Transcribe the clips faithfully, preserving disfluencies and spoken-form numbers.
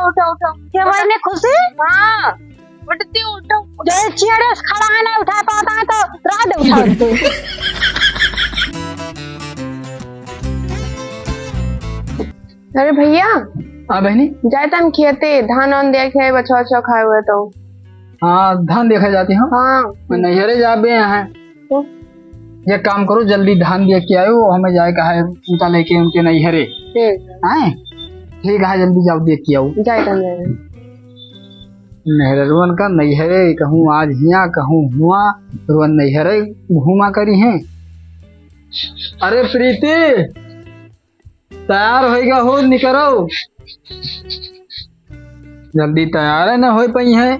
उठाओ, उठाओ। क्या भाई ने खुशी? हाँ, उठती, उठो, उठो। जय चिड़े से खड़ा है, नहीं उठा पाता है तो रात दे उठा दे। अरे भैया। हाँ बहनी। जाए तन खेते, धान वान देखे, बछवा, बछवा खाए हुए तो। हाँ, धान देखा जाती हूँ। हाँ। मैं नैहरे जाबे यहाँ। तो? एक काम करो, जल्दी धान देख के आयो, हमें जाए का है, उनका लेके उनके नैहरे। ठीक। हैं? ठीक है, जल्दी जाओ, देख के आओ। जाए तन जाए। नैहरवन का नैहरे, कहूँ आज हिया, कहूँ हुआ, रुअन नैहरे घूमा करी हैं। अरे प्रीति, तैयार होइगा हो, निकरो। जल्दी तैयार है, ना होई पइहैं।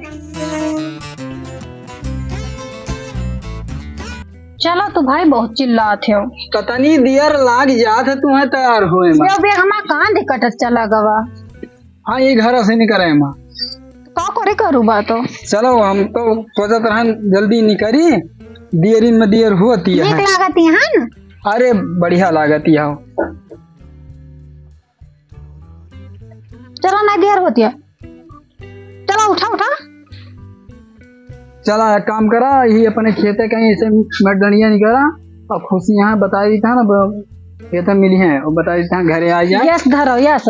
चलो तू भाई, बहुत चिल्लात हो। कतनी देर लाग जात है तुम्हें तैयार होए में। यो बेग हमार कान दिक्कत चला गवा। हाँ, ये घर से निकरे माँ। का करे करू बा तो? चलो, हम तो सोचत रहन जल्दी निकरी, देरी में देर होती है। नीक लागत है ना? अरे, बढ़िया लागत है। चलो ना, देर होती है। चलो, उठा, उठा। चला, एक काम करा, ये अपने खेते कहीं ऐसे मेडनिया नहीं करा, और खुशी यहाँ बताई देता ना, ब-, खेते मिली है, और बताई देता घरे आ जाए। यस, धरो, यस।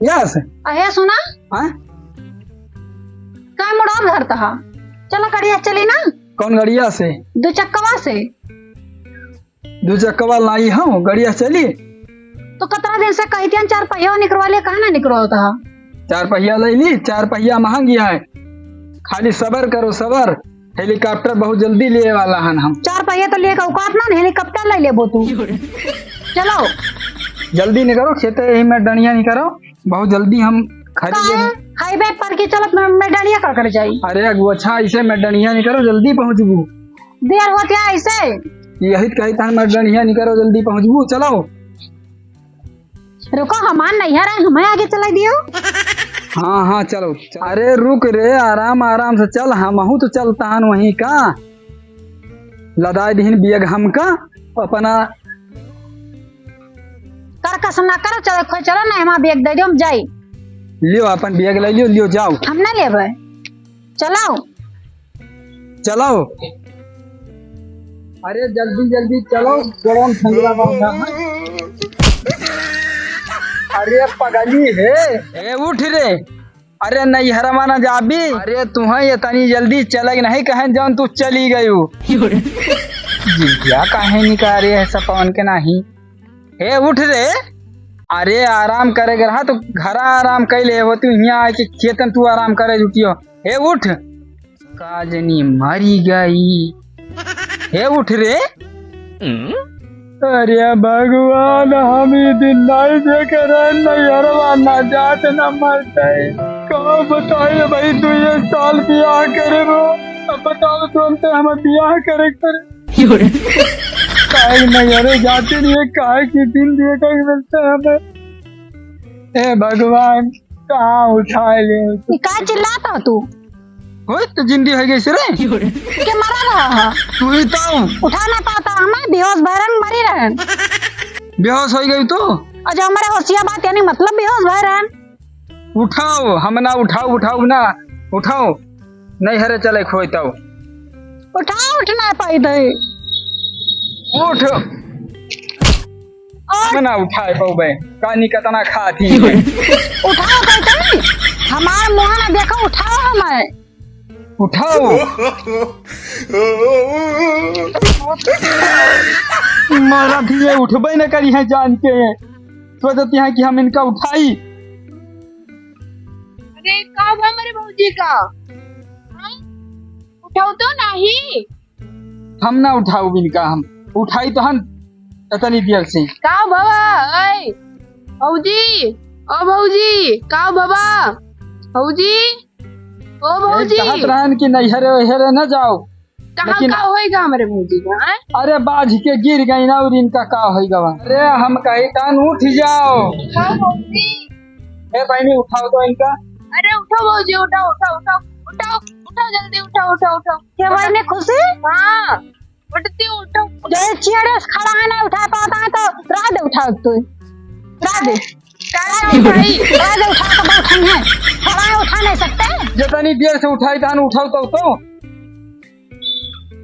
यस। अहे सुना? हाँ? का मुड़ा धरता हा? चला गड़िया चली ना। कौन गड़िया से? दो चक्कवा से। दो चक्कवा लाई हम, गड़िया चली। तो कतरा दिन से कही थी चार पहिया निकरवा ले, कहाँ ना निकरवा होता हा? चार पहिया ले ली, चार पहिया महंगी है। खाली सबर करो, सबर। हेलीकॉप्टर बहुत जल्दी लेवे वाला हन हम। चार पहिया तो लेके औकात ना, हेलीकॉप्टर ले लेबो तू। चलो। जल्दी निकरो, खेते यही मेडनिया निकरो, बहुत जल्दी हम खड़ी काहे? हाईवे पर के चलत में मेडनिया का कर जाई? अरे अगुआ, अच्छा ऐसे मेडनिया निकरो, जल्दी पहुँचबू। देर होत है ऐसे। यही तो कही था, मेडनिया निकरो, जल्दी पहुँचबू, चलो। रुको, हमार नैहर है, हमें आगे चला दियो। हाँ, हाँ, चलो, चलो। अरे रुक रे, आराम, आराम से चल, हमहू तो चलता हन वहीं का। लदाई दिहिन बियग हमका, अपना करकस ना करो, चलो, खोई चलो ना, हमार बियग दे दियो, हम जाई। लियो, अपन बियग ले लियो, लियो, जाओ। हम ना लेबे, चलो। चलो। अरे जल्दी जल्दी चलो, जोड़न ठंडा बांधा है। अरे पगली है। ए उठ रे। अरे नैहरवा ना जाबी। अरे तुहें ये तनी जल्दी चले के नहीं कहें जौन तू चली गयू। जिया काहे निकारे है सपवन के नाही। हे उठ रे। अरे आराम करे के रहा तो घरा आराम कैले हो, तू हियाँ आके खेतन तू आराम करे जुटियो। हे उठ। का जनी मरी गई। हे उठ रे। अरे भगवान, हम ई दिन नहीं देखे रहे, नैहरवा ना जात ना मरते। का बताई भाई, तू ये साल बियाह करे रो, अब बताओ तुरंते हमें बियाह करे करे। काहे नैहरे जाते नहीं है, काहे की दिन देखे मिलते हमें। हे भगवान, कहाँ उठाए ले? ई का चिल्लात ह तू? होय, तो जिंदी होइ गइस रे। के मरा रहा ह? तू ही तो। उठा ना पाता, हमें बेहोश भय रहन, मरी रहन। बेहोश होइ गई तू? और जो हमारे होशिया बात, यानी मतलब बेहोश भय रहन। उठाओ, हम ना उठाओ, उठाओ ना, उठाओ। नैहरे चले खोई तो। उठा, उठ ना पाई थे। उठ। और हम ना उठाए पउबे, कानी कतना खाती है। उठाओ कहते नहीं, हमार मुँह ना देखो, उठाओ हमें। उठाओ। मारा दिए उठबे न करी है जान के, सोचती है कि हम इनका उठाई। अरे का हुआ हमारे भौजी का? हाँ? उठाओ तो नहीं। हम ना उठाऊ इनका, हम उठाई तो हम इतनी देर से। का बाबा, ऐ, भौजी, ओ भौजी, का बाबा, भौजी, ओ यही भौजी। कहत रहन कि नैहरे ओहरे न जाओ। कहाँ लेकिन का होएगा हमारे भौजी का, हैं? अरे बाझ के गिर गई ना और इनका का होएगा वहाँ? अरे हम कही तान उठ जाओ। उठाओ भौजी। ए बहनी उठाओ तो इनका। अरे उठो भौजी, उठाओ, उठाओ, उठाओ, उठाओ, उठाओ जल्दी, उठाओ, उठाओ, उठाओ। क्या भाई ने खुशी? हाँ। उठती उठो। जो ये चेहरे से खड़ा है ना, उठा पाता है तो राह दे, उठा तू। राह दे। का उठाई? अरे, उठा तो बहुत है। खड़ा है, उठा नहीं सकते? जितनी देर से उठाई, तान उठाओ तो, तो।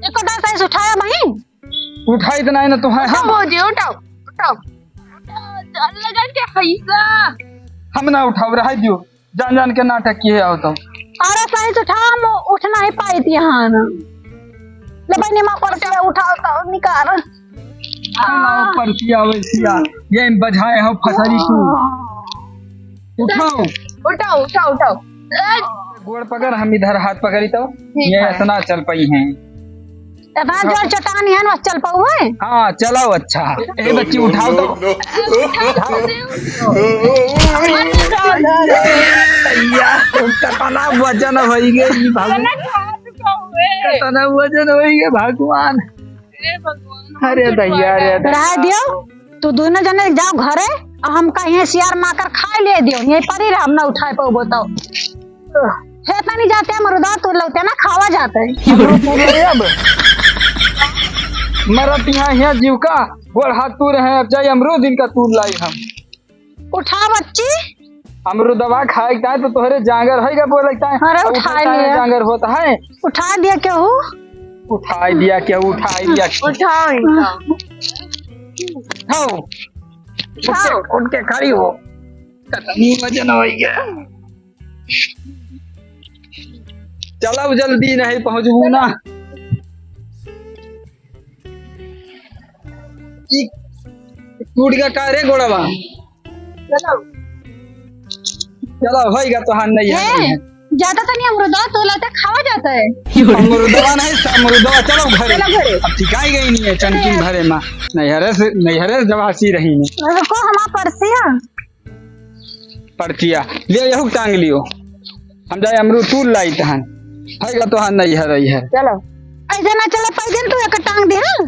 एको दाँत से उठाया बहिन? उठाई तो नहीं ना, तो है उठाओ हम। भौजी, उठाओ, उठाओ। उठाओ, चल लगा के हैसा। हम ना उठाओ, रह दियो। जान जान के नाटक किहे आओ तो। अरे सही से उठा, हम उठ नहीं पाई थी यहाँ ना। ले बहिनी, माँ पर से उठाओ तो निकाल। हाँ, परतिया वैसिया, ये बजाए हो फसरी तू। उठाओ। उठाओ, उठाओ, उठाओ। गोड़ पकड़, हम इधर हाथ पकड़ी तो ये इतना चल पाई हैं। इतना जोर चटानी है ना, चल पाऊँ मैं? हाँ, चलाओ, अच्छा। ए बच्ची, उठाओ तो। भैया, कितना वजन होइगे, ई भगवान। कितना वजन होइगे, भगवान। अरे भैया, अरे रह दियो, तू दोनों जने जाओ घरे, और हम कहीं सियार माकर खा ले दियो, यहीं पर ही रह, हम ना उठाए पाओ बताओ। हे तनी जाते हैं अमरुदा तूर लौते ना खावा जाते हैं। अमरूद तूर लाई अब। मरत यहाँ, यहाँ जीव का गोड़ हाथ तूर हैं, अब जाई अमरूद इनका तूर लाई हम। उठा बच्ची। अमरुदवा खाए के ताई तो तोहरे जांगर है क्या बोले ताई? अरे अब उठा उठाए ताई लिया। जांगर होता है। उठा दिया केहू? उठाई दिया केहू, उठाई दिया। उठाओ इनका। उठाओ। उठ के, उठाओ। उठ के खड़ी हो। कितनी वजन होइगे। चलाओ जल्दी, नहीं पहुँचबू ना। ई टूट गया का रे गोड़वा? चलाओ। चलाओ, होइगा तो हाथ नहीं है, हे, नहीं है। ज्यादा तनी अमरुदा तोला तो खावा जाता है। अमरुदवा नहीं, सा-, अमरुदवा, चलो घरे। चलो घरे। अब ठिकाई गई नहीं है, चनकिन घरे माँ। नैहरे से, नैहरे से जब हंसी रही नहीं। रुको, हमार पर्सिया। पर्चिया, ले यहू टांग लियो। हम जाए अमरूद तूर लाई तहन। है का तोहार नैहर, नैहर। चलो। ऐसे ना चला पैदल, तू एक टांग दे, हाँ?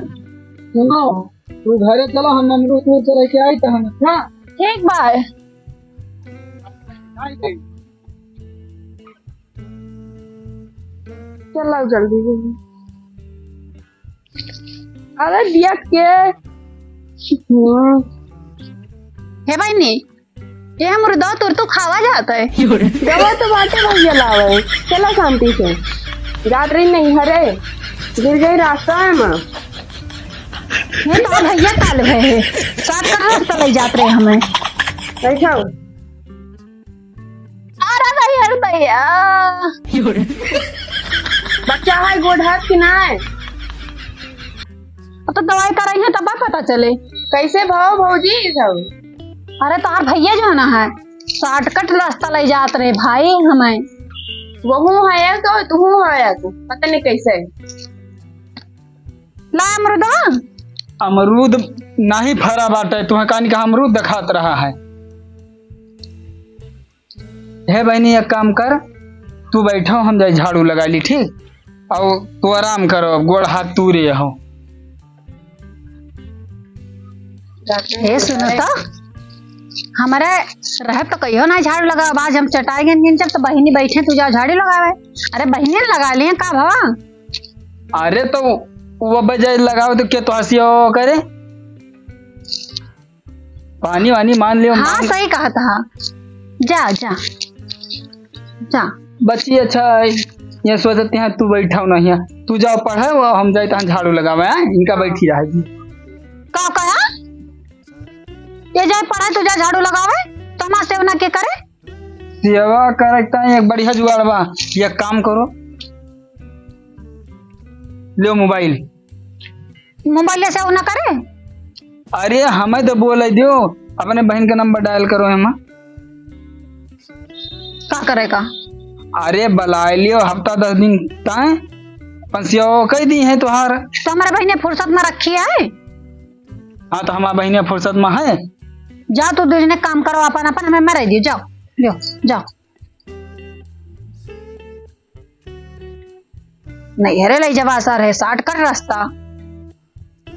सुनो, तू घरे चलो, हम अमरूद तूर के लेके आई तहन। हाँ, ठीक बा। चलो जल्दी, जल्दी। अरे बिया के। हम्म। हे बहिनी, ये अमरुदवा तोर तो खावा जात है। गवा तो बाटे भैया लावे। चलो शांति से। जात रही नैहरे। गिर गई रास्ता में। ये तो भैया काल है। साथ कहाँ से ले जात रहे हमें? बैठो। अरे भैया, अरे भैया। बच्चा है, गोड़ हाथ की ना है? अब तो दवाई कराई है, तब पता चले। कैसे भाव भौजी सब? अरे तोहार भैया जो है ना है, shortcut रास्ता ले जात रहे भाई हमें। वहू है तो तू है, पता नहीं कैसे। ला अमरुदवा। अमरूद नाही फरा बाटे, तुहे कानी का अमरूद देखात रहा है। हे बहिनी, एक काम कर, तू बैठो, हम जाई झाड़ू लगा ली, ठीक? और तू आराम करो, अब गोड़ हाथ तूरे हो। हे सुनो तो, हमारे रहे तो कहियो ना झाड़ू लगाओ, आज हम चटाई गन गिन जब तो बहिनी बैठे, तू जाओ झाड़ू लगावे। अरे बहिनी लगा लिए का भवा? अरे तो वो बजाय लगाओ तो क्या तो हंसी हो करे? पानी वानी मान लियो, हाँ, मान। सही कहा था। जा, जा, जा। बच्ची, अच्छा, ये सोचते हैं, तू बैठा हो नहीं है, तू जाओ पढ़े, वो हम जाए तहाँ झाड़ू लगावे, हैं? इनका बैठी रहे जी। का कहा? ये जाए पढ़े, तू जा झाड़ू लगावे, तो हमार सेवना के करे? सेवा करे के ताई एक बढ़िया जुगाड़ बा। एक काम करो, लो मोबाइल। मोबाइल से ना करे? अरे हमें तो बोले दियो, अपने बहन का नंबर डायल करो। हम का करेगा? अरे बुलाए लियो, हफ्ता दस दिन ताए पंसिया कह दी है तुहार। तो हमारे बहन ने फुर्सत में रखी है। हाँ, तो हमार बहिनिया फुर्सत में है। जा, तू दूजने काम करो, अपन, अपन हमें मरे दियो, जाओ, लियो, जाओ। नैहरे ले जवा सर है, shortcut रास्ता।